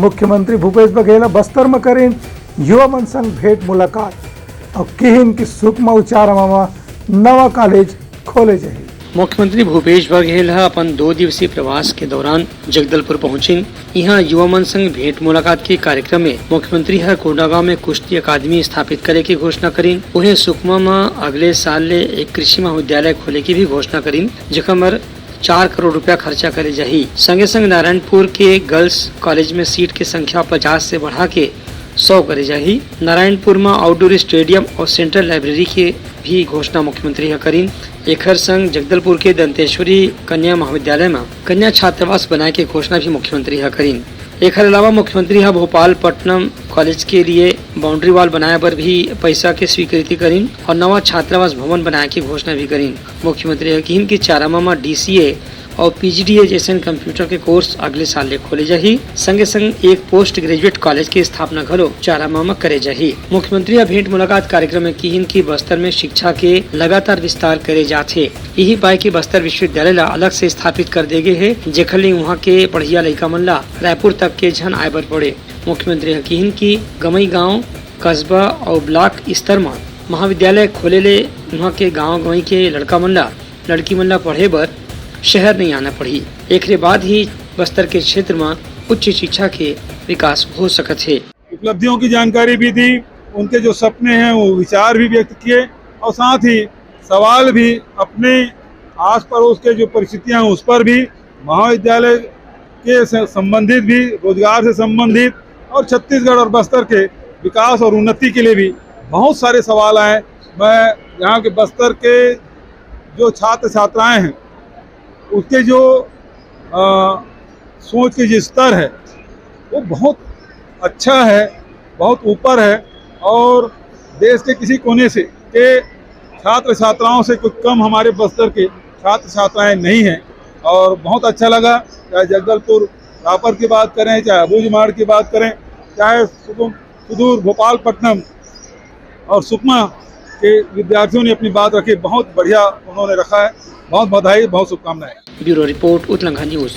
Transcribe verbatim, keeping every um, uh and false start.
मुख्यमंत्री भूपेश बघेल ह बस्तर म करिन युवा मन संग भेंट मुलाकात अउ किहिन कि सुकमा अउ चारामा म नवा कॉलेज खोले जाही। मुख्यमंत्री भूपेश बघेल ह अपन दो दिवसीय प्रवास के दौरान जगदलपुर पहुंचिन। इहां युवा मन संग भेंट मुलाकात के कार्यक्रम में मुख्यमंत्री ह कोंडागांव में कुश्ती अकादमी स्थापित करे के घोषणा करिन। उहें सुकमा म अगले साल ले एक कृषि महाविद्यालय खोले के भी घोषणा करिन, जेकर बर चार करोड़ रुपया खर्चा करे जाही। संगे संग नारायणपुर के गर्ल्स कॉलेज में सीट के संख्या पचास से बढ़ा के सौ करे जाही। नारायणपुर म आउटडोर स्टेडियम अउ सेंट्रल लाइब्रेरी के भी घोषणा मुख्यमंत्री ह करिन। एखर संग जगदलपुर के दंतेश्वरी कन्या महाविद्यालय म कन्या छात्रावास बनाए के घोषणा भी मुख्यमंत्री ह करिन। एखर अलावा मुख्यमंत्री ह भोपालपट्टनम कॉलेज के लिए बाउंड्री वॉल बनाए बर भी पैसा के स्वीकृति करिन अउ नवा छात्रावास भवन बनाए के घोषणा भी करिन। मुख्यमंत्री ह किहिन कि चारामा म डीसीए अउ पीजीडीए जैसन कंप्यूटर के कोर्स अगले साल ले खोले जाही। संगे संग एक पोस्ट ग्रेजुएट कॉलेज के स्थापना घलो चारामा म करे जाही। मुख्यमंत्री ह भेंट मुलाकात कार्यक्रम में किहिन कि बस्तर में शिक्षा के लगातार विस्तार करे जात हे। इही पाय के बस्तर विश्वविद्यालय ला अलग से स्थापित कर दे गे हे, जेखर ले उहाँ के पढ़इया लइका मन ला रायपुर तक के झन आए बर पड़े। मुख्यमंत्री ह किहिन कि गंवई गांव, कस्बा अउ ब्लॉक स्तर म महाविद्यालय खोले ले उहाँ के गांव गंवई के लड़का मन ला, लड़की मन ला पढ़े बर शहर नइ आना पड़ही। एकरे बाद ही बस्तर के क्षेत्र म उच्च शिक्षा के विकास हो सकत हे। उपलब्धियों की जानकारी भी दी, उनके जो सपने हैं वो विचार भी व्यक्त किए और साथ ही सवाल भी अपने आस पड़ोस के जो परिस्थितियां हैं उस पर भी, महाविद्यालय के से संबंधित भी, रोजगार से संबंधित और छत्तीसगढ़ और बस्तर के विकास और उन्नति के लिए भी बहुत सारे सवाल आए। मैं यहाँ के बस्तर के जो छात्र छात्राएं हैं उसके जो अ, सोच के जो स्तर है वो बहुत अच्छा है, बहुत ऊपर है और देश के किसी कोने से के छात्र छात्राओं से कुछ कम हमारे बस्तर के छात्र छात्राएं नहीं हैं। और बहुत अच्छा लगा, चाहे जगदलपुर रापर की बात करें, चाहे अबूझमाड़ की बात करें, चाहे सुदूर, सुदूर भोपालपट्टनम और सुकमा के विद्यार्थियों ने अपनी बात रखी, बहुत बढ़िया उन्होंने रखा है। बहुत बधाई, बहुत शुभकामनाएं। ब्यूरो रिपोर्ट, उतलंघा न्यूज़।